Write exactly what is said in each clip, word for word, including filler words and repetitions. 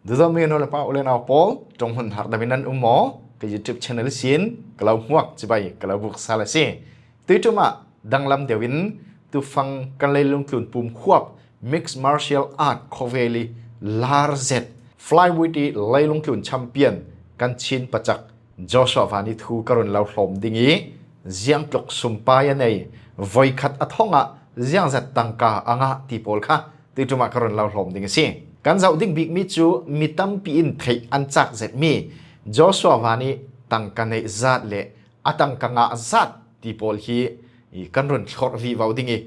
Duhdawtmi nu le pa, u le nau pawl, ṭong hmun harh dam in nan um maw? Ka YouTube channel sin ka lo hmuak chibai ka lo buk sal a si. Tuiṭum ah danglam deuh in tufang kan leilungtlun pum khuap mixed martial art khawvel i lar zet flyweight i leilungtlun champion kan Chin pacak Joshua Van i thu ka run lo hlawm ding i, ziangtluk sumpai a nei, voikhat a thong ah ziangzat tangka a ngah ti pawl kha tuiṭum ah ka run lo hlawm ding a si. Kan zoh ding bikmi cu mi tampi in theih an cak zetmi Joshua Van i tangka neih zat le a tangka ngah zat ti pawl hi i kan run thlawrh vivo ding i,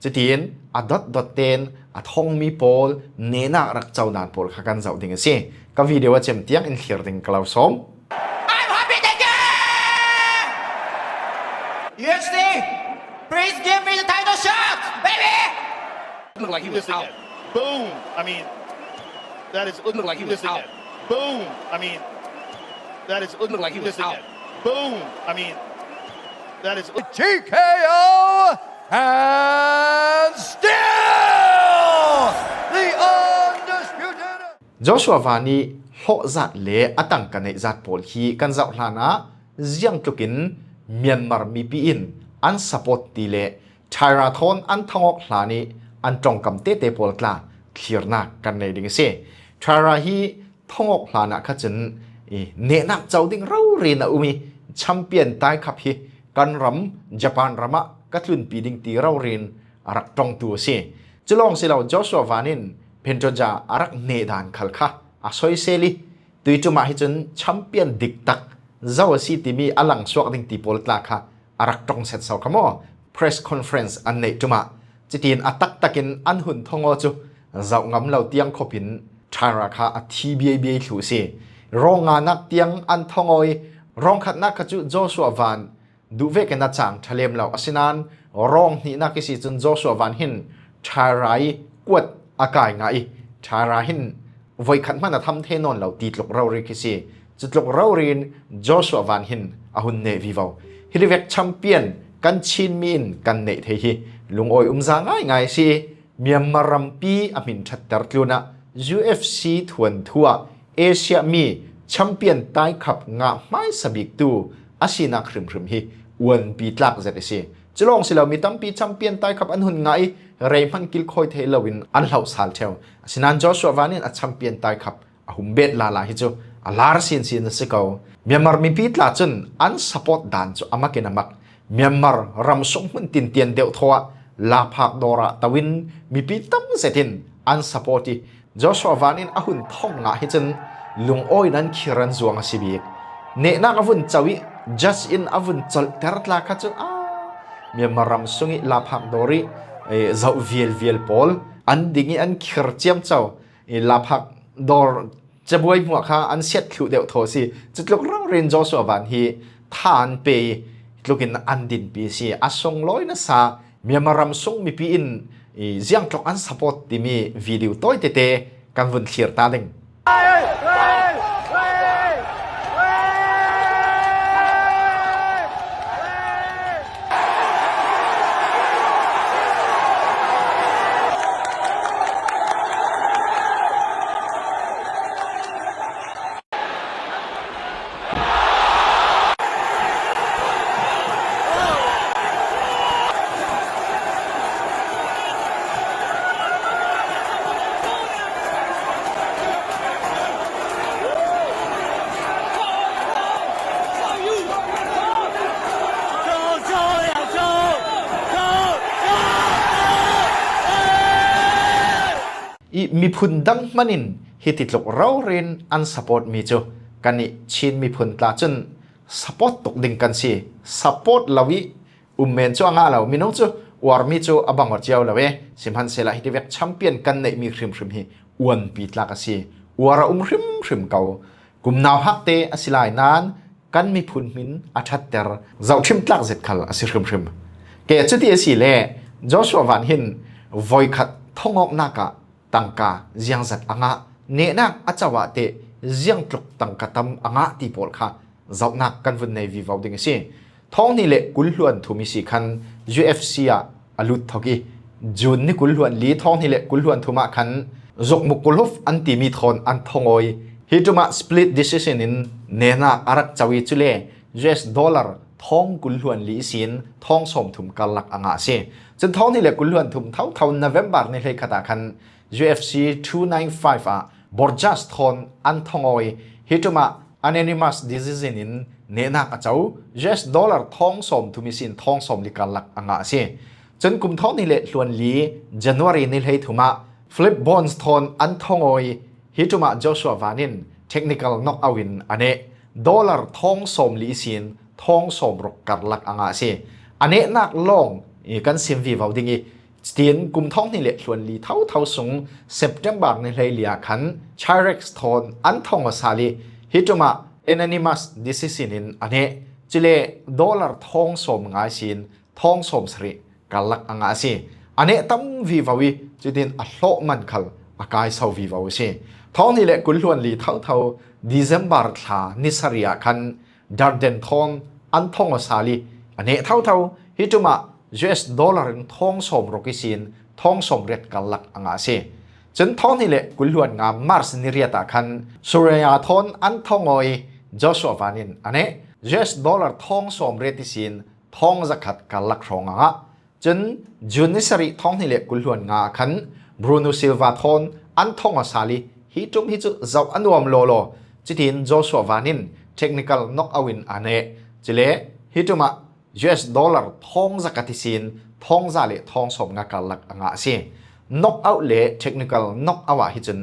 cutin a dotdot ten a thongmi pawl nehnak rak co dan pawl kha kan zoh ding a si. Ka video a cem tiang in thlir ding ka lo sawm. I'm happy to get U F C, please give me the title shot, baby! Looked like he was out. Boom! I mean, that is looked like he was out. Boom! I mean, that is looked like he was out. Boom! I mean, that is T K O and still the undisputed. Joshua Van i hlawh zat le a tangka neih zat pawl hi kan zoh hlanah ziangtlukin Myanmar mipi in an support ti le Thaira thawn an thongawk hlan i an ṭongkam tete pawl tla thlirnak kan nei ding a si. Thaira hi thongawk hlanah kha cun i nehnak co ding rori in a um i, champion taikhap hi kan ram Japan ram ah ka tlunpi ding ti rori in a rak ṭongtu a si. Culawng si lo, Joshua Van in Pantoja a rak neh dan khal kha a soisel i, tuiṭum ah hi cun champion diktak zo a si timi a langsuak ding ti pawl tla kha a rak ṭong set so kha maw? Press conference an neih ṭum ah cutin a taktakin an hun thongaw cu zoh ngam lo tiang khop in Thaira kha a thi biaibiai thluh a si. Rawng nganak tiang an thongaw i, rawng khatnak kha cu Joshua Van duh vekin a cang ṭha lem lo. Asinain rawng hnihnak i si cun Joshua Van hin Thaira i kuat a kai ngah i, Thaira hin voikhat hmanh a tham thei nawn lo ti tluk rori khi si. Cutluk rori in Joshua Van hin a hun neh vivo. Hi ri vek champion kan Chin mi in kan neih thei hi lungawi umza ngaingai a si. Myanmar rampi a hmin ṭhatter tlunah U F C thuanthu ah Asia mi champion taikhap ngah hmaisa biktu a sinak hrimhrim hi uanpi tlak zet a si. Culawng si lo, mi tampi champion taikhap an hun ngah i, rei hman kilkhawi thei loin an hloh sal ṭheu. Asinain Joshua Van in a champion taikhap a humbet lala hi cu a lar sinsin a si ko. Myanmar mipi tla cun an support dan cu a mak in a mak. Myanmar ram sung hmun tintian deuh thaw ah laphak dawr ah to in mipi tam zet in an support i, Joshua Van in a hun thong ngah hi cun lungawi in an khir an zuang a si bik. Nehnak a vun co i, judge in a vun colhter tla kha cu, aa, Myanmar ram sung i laphak dawr i, eh, zoh vialvial pawl an ding i an khir ciamco i, laphak dawr cabuai hmuah kha an siat thluh deuh thaw a si. Cutluk rori in Joshua Van hi tha an pe i, tlukin an dinpi a si. A sunglawi nasa Myanmar ram sung mipi in i ziangtluk an support timi video tawi tete kan vun thlir ta ding. I miphun dang hmanh in hiti tluk rori in an support mi cu kan i Chin miphun tla cun support tuk ding kan si. Support lo i um men cu a ngah lo. Minung cu uarmi cu a bang awt cio lo e. Sihmanhsehlaw hiti vek champion kan neihmi hrimhrim hi uanpi tlak a si. Uar a um hrimhrim ko. Kum nauhakte a si lai nain kan miphun hmin a ṭhatter zohṭhim tlak zet khal a si hrimhrim. Ke cuti a si le Joshua Van hin voikhat thongawknak ah tangka ziangzat a ngah, nehnak a co ah teh ziangtluk tangka tam a ngah ti pawl kha zohnak kan vun nei vivo ding a si. Thawng hnih le kul hluan thum i si khan U F C ah a lut thok i, June ni kul hluan li, thawng hnih le kul hluan thum ah khan Zokmuk kulhuf an timi thawn an thongawi. Hi ṭumah split decision in nehnak a rak co i, cule U S dollar thawng kul hluan li ihsin thawng sawm thum karlak a ngah a si. Cun thawng hnih le kul hluan thum thotho November ni hleikhat ah khan U F C two nine five ah Borjas thawn an thongawi. Hi ṭumah unanimous decision in nehnak a co, U S dollar thawng sawm thum ihsin thawng sawm li karlak a ngah a si. Cun kum thawng hnih le hluan li January ni hleithum ah Philip Bonds thawn an thongawi. Hi ṭumah Joshua Van in technical knockout in a neh. Dollar thawng sawm li ihsin thawng sawm ruk karlak a ngah a si. A nehnak lawng i kan sim vivo ding i, cutin kum thawng hnih le hluan li thotho sung September ni hleili ah khan Chi-Rikh thawn an thongaw sal i, hi ṭumah unanimous decision in a neh. Cule dollar thawng sawm nga ihsin thawng sawm sarih karlak a ngah a si. A neh tam vivo i, cutin a hlawh man khal a kaiso vivo a si. Thawng hnih le kul hluan li thotho December thla ni sarih ah khan Darden thawn an thongaw sal i, a neh thotho. Hi ṭumah U S dollar in thawng sawm ruk ihsin thawng sawm riat karlak a ngah a si. Cun thawng hnih le kul hluan nga March ni riat ah khan Soraya thawn an thongawi. Joshua Van in a neh. U S dollar thawng sawm riat ihsin thawng zakhat karlak hrawng a ngah. Cun June ni sarih thawng hnih le kul hluan nga ah khan Bruno Silva thawn an thongaw sal i, hi ṭum hi cu zoh a nuam lawlaw. Cutin Joshua Van in technical knockout in a neh. Cule hi ṭumah U S dollar thawng zakhat ihsin thawng za le thawng sawm nga karlak a ngah a si. Knockout le technical knockout ah hi cun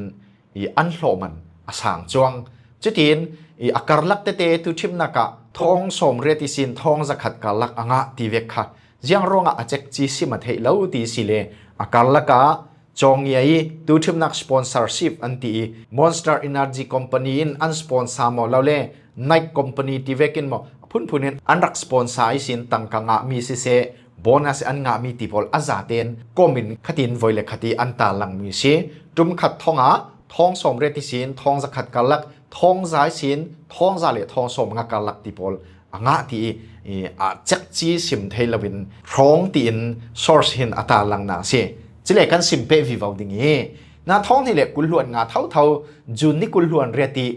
i an hlawh man a sang cuang. Cutin i a karlak tete tu ṭhimnak ah thawng sawm riat ihsin thawng zakhat karlak a ngah ti vek kha ziang ruangah a cekci sim a theih lo ti si le, a karlak ah Cawngia i tu ṭhimnak sponsorship an ti i, Monster Energy Company in an sponsor maw lo le, Nike Company ti vekin maw, a phunphun in an rak sponsor ihsin tangka ngahmi siseh, bonus an ngahmi ti pawl a zaten kom in khatin voi le khat i an tarlangmi si. Ṭum khat thawng ah thawng sawm riat ihsin thawng zakhat karlak, thawng za ihsin thawng za le thawng sawm nga karlak ti pawl a ngah ti i, i, a cekci sim thei loin hrawng tiin source hin a tarlangnak a si. Cule kan sim peh vivo ding i, na thawng hnih le kul hluan nga thotho June ni kul hluan riat i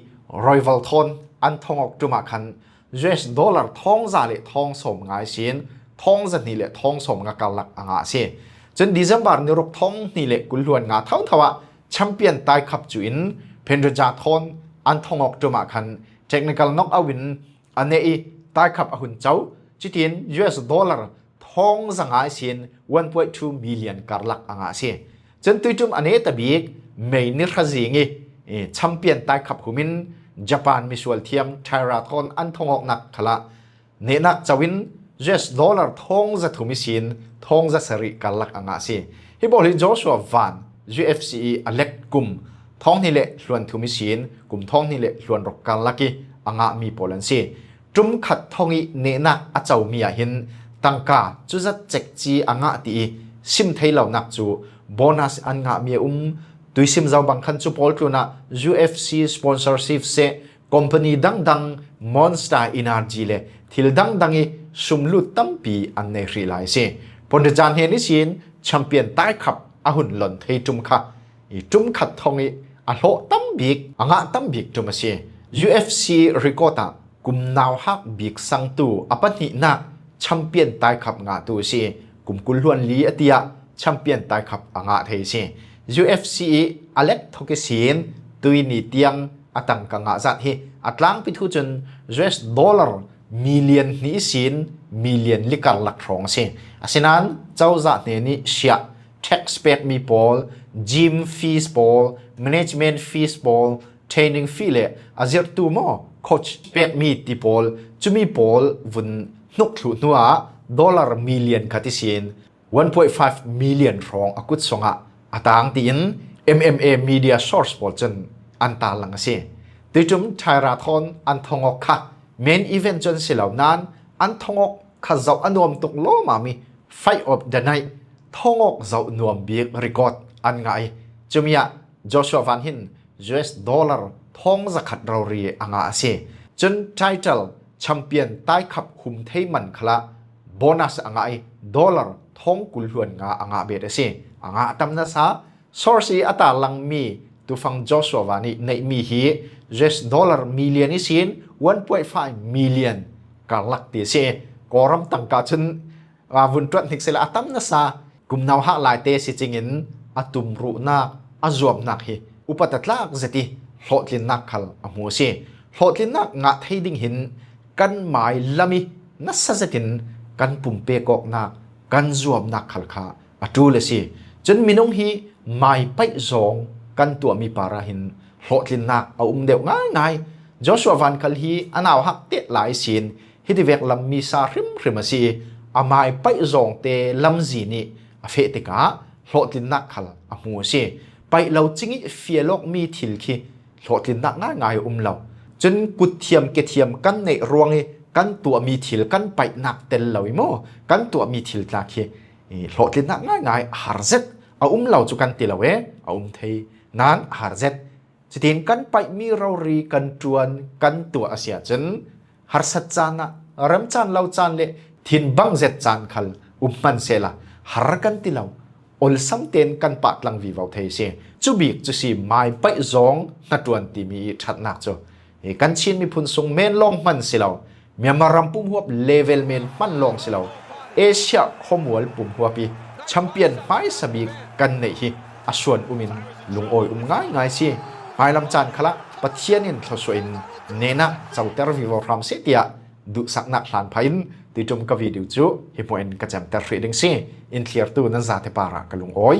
Royal thawn an thongaw ṭum ah khan U S dollar thawng za le thawng sawm nga ihsin thawng za hnih le thawng sawm nga karlak a ngah a si. Cun December ni ruk thawng hnih le kul hluan nga thotho ah Champion Taikap cu in Pendrja thawn an thongaw ṭum ah khan technical knockout in a neh i Taikap a hun co. Cutin U S dollar thawng za nga ihsin one point two million karlak a ngah a si. Cun tuiṭum a nehta bik May ni hra zing i, i, Champion Taikap hum in Japan misual thiam Taira thawn an thongawknak khalah nehnak co in U S dollar thawng za thum ihsin thawng za sarih karlak a ngah a si. Hi pawl hi Joshua Van U F C i a let kum thawng hnih le hluan thum ihsin kum thawng hnih le hluan ruk karlak i a ngahmi pawl an si. Ṭum khat thawng i nehnak a comi ah hin tangka cuzat cekci a ngah ti i sim thei lonak cu bonus an ngahmi a um. Tuisim zo bang khan cu pawl tlunah U F C sponsorship seh, company dangdang, Monster Energy le thil dangdang i sum lut tampi an nei hrih lai a si. Pondrijan he nisin champion taikhap a hun lon thei ṭum kha i ṭum khat thawng i a hlawh tam bik, a ngah tam bik ṭum a si. U F C record ah kum nauhak bik sangtu a pahnihnak champion taikhap ngahtu a si. Kum kul hluan li a tiah champion taikhap a ngah thei a si. U F C i a let thawk ihsin tuini tiang a tangka ngah zat hi a tlangpi thu cun U S dollar million hnih ihsin million li karlak hrawng a si. Asinain cozah hnen i siah, tax pekmi pawl, gym fees pawl, management fees pawl, training fee le a zirhtu maw coach pekmi ti pawl, cumi pawl vun hnuk thluh hnuah dollar million khat ihsin one point five million hrawng a kut sungah a tang tiin M M A media source pawl cun an tarlang a si. Tuiṭum Taira thawn an thongawk kha main event cu an si lo nain an thongawk kha zoh a nuam tuk lawmam i fight of the night thongawk zoh nuam bik record an ngah i cumi ah Joshua Van hin U S dollar thawng zakhat rori a ngah a si. Cun title champion taikhap hum thei man khalah bonus a ngah i dollar thawng kul hluan nga a ngah bet a si. A ngah tam nasa Source i a tarlang mi tufang Joshua Van i neih mi hi U S dollar million i sin one point five million karlak ti si. Kawlram tangka cun a vun tuat hnik sila a tam nasa kum nauhak laite si cingin a tumruhnak, a zuamnak hi upat a tlak zet i hlawhtlinnak khal a hmu a si. Hlawhtlinnak ngah thei ding hin kan mai lam i nasa zetin kan pumpek awknak, kan zuamnak khal kha a ṭul a si. Cun minung hi mai paih zawng kan tuahmi parah hin hlawhtlinnak a um deuh ngaingai. Joshua Van khal hi a nauhak tet lai sin hiti vek lam mi sa hrimhrim a si i a mai paih zawngte lamzin i a feh tikah hlawhtlinnak khal a hmu a si. Paih lo cing i fial awkmi thil khi hlawhtlinnak ngaingai a um lo. Cun kutthiam kethiam kan neih ruang i kan tuahmi thil kan paihnak tel lo i maw, kan tuahmi thil tla khi i hlawhtlinnak ngaingai a har zet a um lo cu kan ti lo e, a um thei nain a har zet. Cutin kan paihmi rori kan ṭuan kan tuah a si ahcun harsat caan ah remcaan lo caan le thinbang zet caan khal um hman sehla har kan ti lo. Olsam tein kan pahtlang vivo thei a si. Cu bik cu si mai paih zawng hnaṭuan timi i ṭhatnak cu hi kan Chin miphun sung men lawng hman si lo, Myanmar ram pumhuap level men hman lawng si lo, Asia khuamual pumhuap i champion hmaisa bik kan neih hi a suan um in lungawi um ngaingai si. Hmailam caan khalah Pathian in thluasuah in nehnak coter vivo hram seh tiah duhsaknak hlan phah in tuiṭum ka video cu hi hmuah in ka cemter hrih ding si. In thlirtu nan zate parah ka lungawi.